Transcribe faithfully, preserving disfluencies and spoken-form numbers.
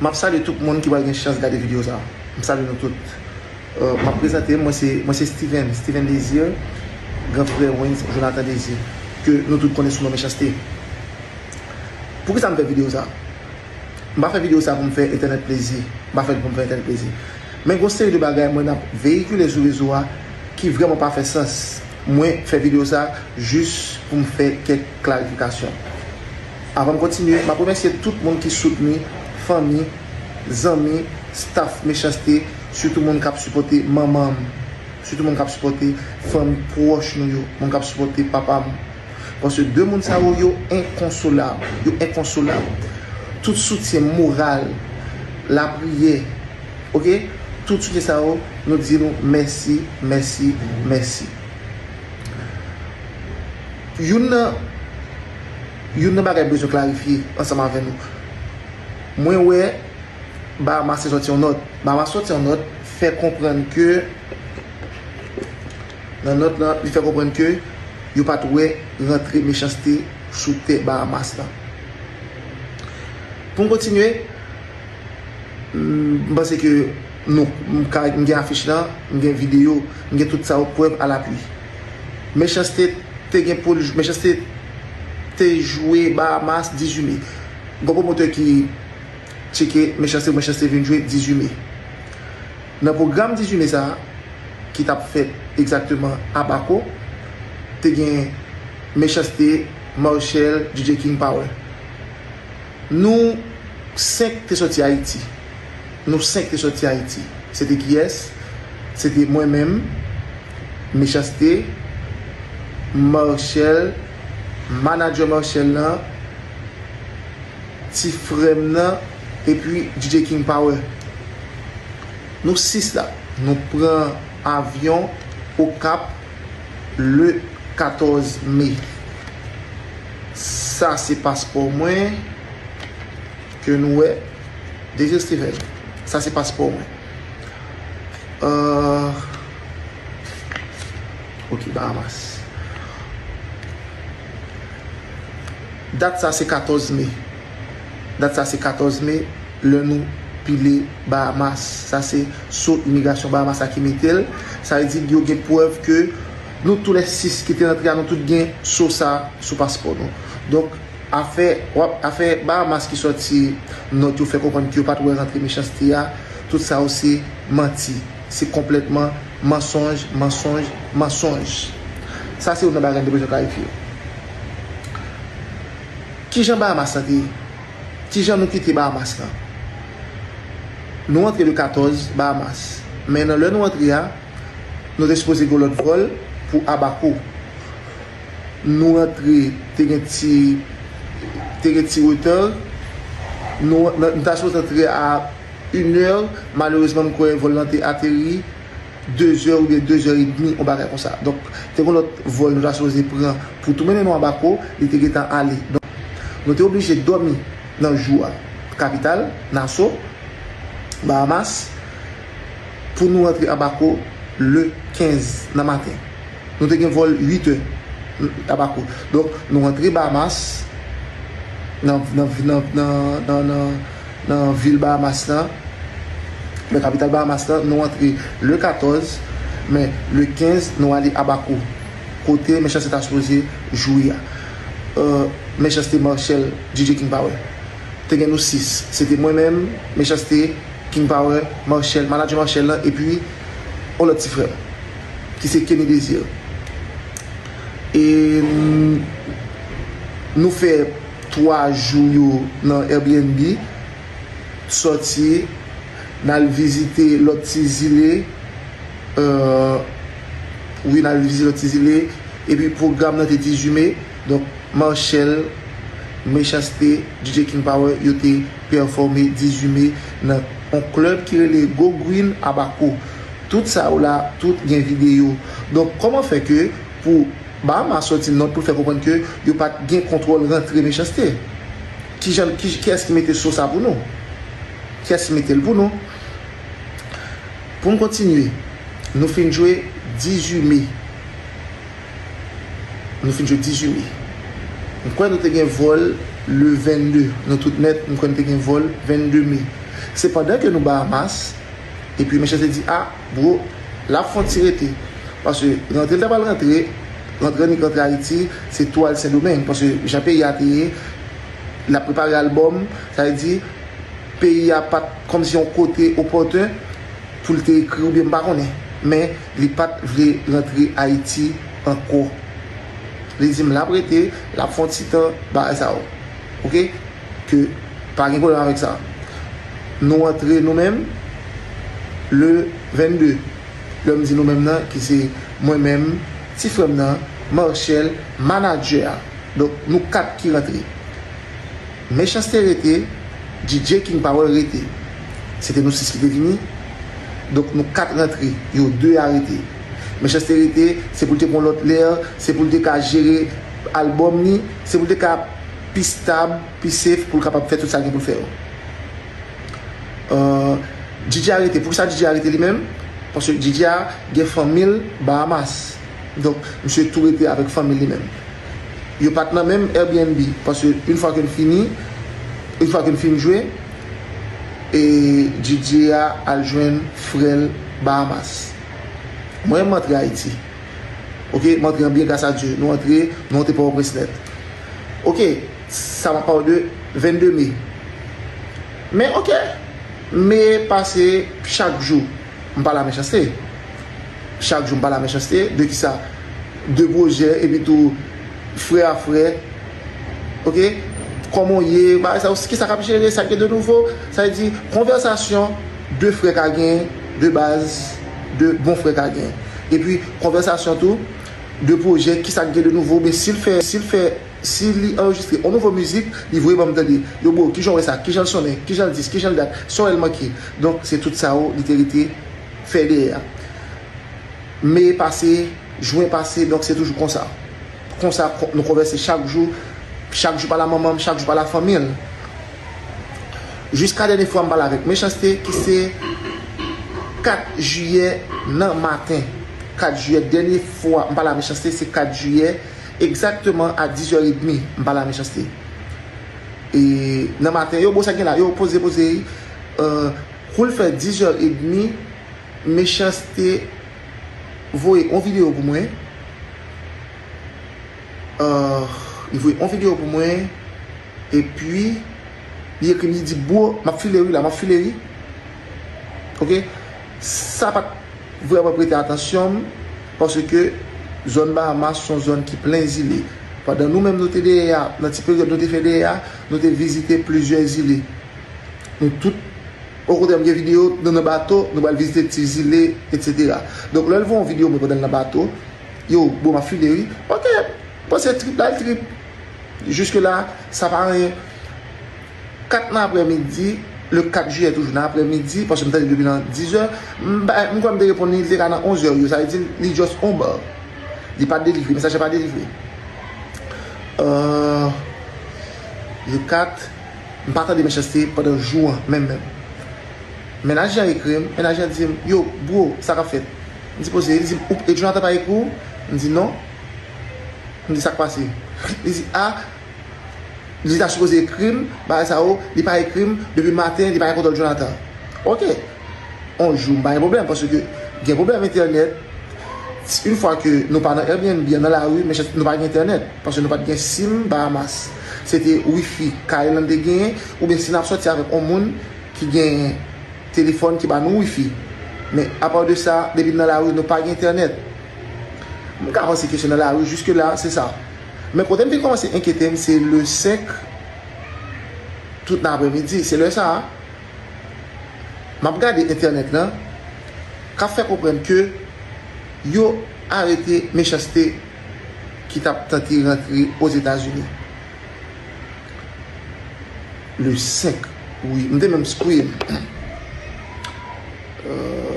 M ap salye tout moun ki pral gen chans gade videyo sa a. M salye nou tout. Euh, m ap prezante m, mwen se, mwen se Steven, Steven Désir, gran frè Wens Jonathan Désir, ke nou tout konnen sou non Mechanste. Poukisa m fè videyo sa a? M pa fè videyo sa a pou m fè entènèt plezi. M pa fè l pou m fè entènèt plezi. Men gon seri de bagay mwen ap veyikile sou rezo a ki vrèman pa fè sans. Mwen fè videyo sa a jis pou m fè kèk klarifikasyon. Avan m kontinye, m ap remèsye tout moun ki soutni, fanmi, zanmi, staff Mechanste, sitou moun k ap sipòte manman m, sitou moun k ap sipòte fanmi pwòch nou yo, moun k ap sipòte papa m. Paske de moun sa yo, yo enkonsolab, yo enkonsolab. Tout soutyen moral, lapriyè, oke? Tout soutyen sa yo, nou di nou mèsi, mèsi, mèsi. Youn nan, youn nan bagay m bezwen klarifye ansanm avè nou. Mwen wè Bahamas te sòti yon nòt. Bahamas sòti yon nòt, fè konprann ke, nan nòt lan, li fè konprann ke yo pa t wè rantre Mechanste sou tè Bahamas lan. Pou m kontinye, m, m panse ke nou, m ka, m gen afich lan, m gen videyo, m gen tout sa yo, prèv alapui. Mechanste te gen pou l, Mechanste te jwe Bahamas dizuit me. Gon pwomotè ki tcheke Mechanste, Mechanste vin jwe dizuit me. Nan pwogram dizuit me sa a, ki t ap fèt egzakteman Abaco, te gen Mechanste, Marshall, D J King Power. Nou senk te sòti Ayiti. Nou senk te sòti Ayiti. Se te kiyès? Se te mwen menm, Mechanste, Marshall, manadjè Marshall lan, ti frè m nan, epi D J King Power. Nou sis la, nou pran avyon Okap le katòz me. Sa se paspò mwen ke nou wè. Désir Steven. Sa se paspò mwen. Euh, ok, Bahamas. Dat sa se katòz me. Dat sa se katòz me, lè nou pile Bahamas. Sa se so imigrasyon Bahamas la ki mete l. Sa vle di yo gen prèv ke nou tou lè sis ki te rantre a, nou tout gen so sa sou paspò nou. Donk, afè, w ap, afè Bahamas ki sòti nòt yo fè konprann ke yo pa t wè rantre Mechanste a, tout sa yo se manti. Se konplètman mansonj, mansonj, mansonj. Sa se youn nan bagay m te bezwen klarifye. Kijan Bahamas lan te ye? Kijan nou kite Bahamas lan? Nou antre le katòz Bahamas. Men nan lè nou antre a, nou te sipoze gen lòt vòl pou Abaco. Nou rantre, te gen ti, te gen ti reta. Nou, nou ta sipoze antre a inè. Malerezman, m kwè vòl lan te ateri dezè oubyen dezè edmi, yon bagay konsa. Donk, te gen lòt vòl nou ta sipoze pran pou tou mennen nou Abaco, li te gentan ale. Donk, nou te oblije dòmi nan jou a, kapital, Nassau, Bahamas, pou nou rantre Abaco le kenz nan maten. Nou te gen vòl uit è Abaco. Donk, nou rantre Bahamas, nan, nan, nan, nan, nan, nan, nan vil Bahamas lan, nan kapital Bahamas lan, nou antre le katòz, men le kenz, nou ale Abaco, kote Mechanste ta sipoze jwe a. Euh, Mechanste, Marshall, D J King Power. Te gen nou sis. Se te mwen menm, Mechanste, King Power, Marshall, manadjè Marshall lan, epi yon lòt ti frè m, ki se Kenny Désir. E, mm, nou fè twa jou yo nan Airbnb, sòti, n al vizite lòt ti zile, euh, wi, n al vizite lòt ti zile, epi pwogram nan te dizuit me, donk, Marshall, Mechanste, D J King Power, yo te pèfòme dizuit me nan yon klèb ki rele Go Green Abaco. Tout sa yo la, tout gen videyo. Donk, kòman fè ke pou Bahamas sòti nòt pou l fè konprann ke yo pa t gen kontwòl rantre Mechanste? Kijan, ki, kiyès ki mete so sa pou nou? Kiyès ki mete l pou nou? Pou m kontinye, nou fin jwe dizuit me. Nou fin jwe dizuit me. M kwè nou te gen vòl le vennde. Nou tout nèt, m kwè nou te gen vòl vennde me. Se pandan ke nou Bahamas, epi Mechanste di, a, bro, l ap fè yon ti rete. Paske rantre l ta pral rantre, rantre annik rantre Ayiti, se tou al Sendomeng. Paske jan peyi a te ye, l ap prepare albòm, sa vle di, peyi a pa t kòmsi yon kote opòten pou l te ekri oubyen m pa konnen. Men li pa t vle rantre Ayiti ankò. Li di m l ap rete, l ap fè yon ti tan, bagay sa yo. Oke? Ke pa gen pwoblèm avèk sa. Nou antre nou menm le vennde. Lè m di nou menm nan, ki se mwen menm, ti frè m nan, Marchel, manadjè a. Donk, nou kat ki rantre. Mechanste rete, D J King Power rete. Se te nou sis ki te vini. Donk, nou kat rantre, yo de a rete. Mechanste rete, se pou l te pran lòt lè, se pou l te ka jere albòm li, se pou l te ka pi stab, pi safe, pou l kapab fè tout sa gen pou l fè yo. Euh, D J a rete. Poukisa D J a rete li menm? Paske D J a gen fanmi l Bahamas. Donk, misye tou rete avèk fanmi l li menm. Yo pa t nan menm Airbnb. Paske yon fwa ke n fini, yon fwa ke n fin jwe, e D J a al jwenn frè l Bahamas. Mwen, m antre Ayiti. Oke, m antre an byen, gras a Dye. Nou antre, nou antre Pòtoprens nèt. Oke, sa m ap pale de vennde me. Men oke, me pase chak jou. M pale a Mechanste. Chak jou m pale a Mechanste. De kisa? De pwojè, epi tou frè a frè. Oke? Kòman w ye? Bagay sa yo, kisa k ap jere? Sa k gen de nouvo? Sa vle di, konvèsasyon de frè ka gen, de baz, de bon frè ka gen. Epi, konvèsasyon tou, de pwojè, kisa k gen de nouvo, oubyen si l fè, si l fè, si li anrejistre yon nouvo mizik, li voye ban m tande. Yo, bro, kijan w wè sa? Kijan l sonnen? Kijan l dis? Kijan l dat? Sa w wè l manke? Donk, se tout sa yo, li te rete fè dèyè a. Me pase, jen pase, donk se toujou konsa. Konsa, kon-, nou konvèse chak jou, chak jou pale a manman m, chak jou pale a fanmi l. Jiska dènye fwa m pale avèk Mechanste, ki se kat jiyè nan maten. Kat jiyè, dènye fwa m pale a Mechanste, se kat jiyè, egzakteman a dizè edmi, m pale a Mechanste. E nan maten, yo, bro, sa gen la, yo, poze, poze, euh, kou l fè dizè edmi, Mechanste voye yon videyo pou mwen. Euh, li voye yon videyo pou mwen. Epi, li ekri m, li di, bro, m ap file wi la, m ap file wi. Oke? Sa pa t vrèman prete atansyon m, paske zòn Bahamas se yon zòn ki plen zile. Pandan nou menm nou te dèyè a, nan ti peryòd nou te fè dèyè a, nou te vizite plizyè zile. Nou tout, okontrè, m gen videyo, nou nan bato, nou pral vizite ti zile, etsetera. Donk, lè l voye yon videyo mwen pandan l nan bato, yo, bon, m ap file wi. Oke, panse trip la, l trip. Jiske la, sa pa anyen. Kat nan aprèmidi, le kat jiyè toujou nan aprèmidi, paske m tande depi nan dizè, m ba-, m kwè m te reponn li, li te ka nan onzè yo, sa vle di li just on ba. Li pa delivre, mesaj la pa delivre. Euh, le kat, m pa tande Mechanste pandan jou an, menm, menm. Mennaj lan ekri m, mennaj lan di m, yo, bro, sa k ap fèt? M di poze, li di m, ou, e Jonathan pa ekri w? M di non. M di sa k pase? Li di, a, li ta sipoze ekri m, bagay sa yo, li pa ekri m, depi maten, li pa gen kontwòl Jonathan. Oke. On jou, m pa gen pwoblèm, paske gen pwoblèm entènèt. Yon fwa ke nou pa nan Airbnb, nan lari, men nou pa gen entènèt, paske nou pa t gen sim Bahamas. Se te wifi kay lan te genyen, oubyen si n ap sòti avèk yon moun ki gen telefòn ki ba nou wifi. Men, apa de sa, depi n nan lari, nou pa gen entènèt. M ka panse ke se nan lari, jiske la, se sa. Men kote m fin kòmanse enkyete m, se le senk, tout nan aprèmidi, se lè sa a. M ap gade entènèt lan, k ap fè konprann ke yo arete Mechanste ki t ap tante rantre Ozetazini. Le senk, wi, m te menm screen. Euh,